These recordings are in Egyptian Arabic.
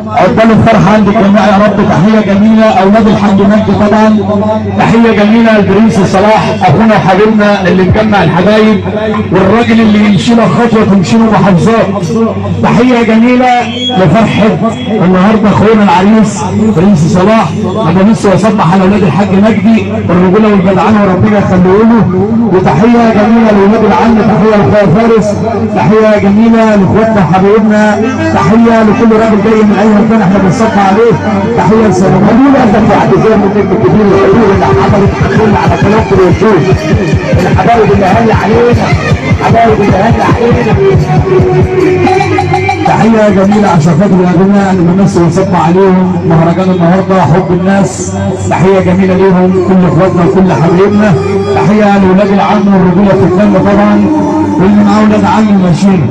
عقبال الفرحة عند الجميع يا رب. تحية جميلة اولاد الحاج مجدي طبعا، تحية جميلة للبرنس صلاح اخونا وحبيبنا اللي مجمع الحبايب والراجل اللي يمشي له خطوة تمشي له محافظات. تحية جميلة لفرحه النهارده اخونا العريس برنس صلاح. انا لسه وصبح على اولاد الحاج مجدي الرجولة والجدعنه وربنا يخليه له. وتحية جميلة لاولاد العم، تحية لاخويا فارس، تحية جميلة لاخواتنا وحبايبنا، تحية لكل راجل جاي من اي مكان احنا بنصبح عليه. تحية لسلام قدك واعتذار من النجم الكبير الحلول اللي عملت كل على كلام الوجود، الحبايب اللي هل علينا، حبايب اللي هل علينا. تحية جميلة عشان خاطر يا جماعة اللي الناس ونصب عليهم مهرجان النهاردة حب الناس. تحية جميلة ليهم كل اخواتنا وكل حبايبنا. تحية لولاد العم والرجولة في الدم طبعا، واللي معاه ولاد عم ماشيين.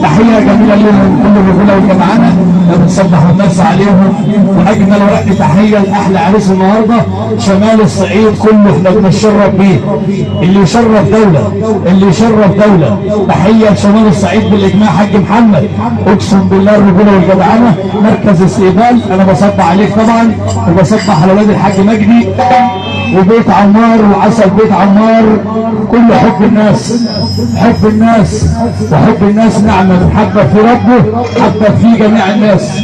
تحية جميلة ليهم كل الرجولة والجمعانة بنصبح الناس عليهم. واجمل وقت تحية لأحلى عريس النهاردة شمال الصعيد كله، احنا بنتشرف بيه، اللي يشرف دولة، اللي يشرف دولة. تحية لشمال الصعيد بالإجماع حاج محمد، اقسم بالله الرجولة والجدعنة مركز استقبال. انا بصبح عليك طبعا، وبصبح على ولاد الحاج مجدي وبيت عمار وعسل بيت عمار. كل حب الناس، حب الناس وحب الناس نعمة، من حبة في ربه حبة في جميع الناس.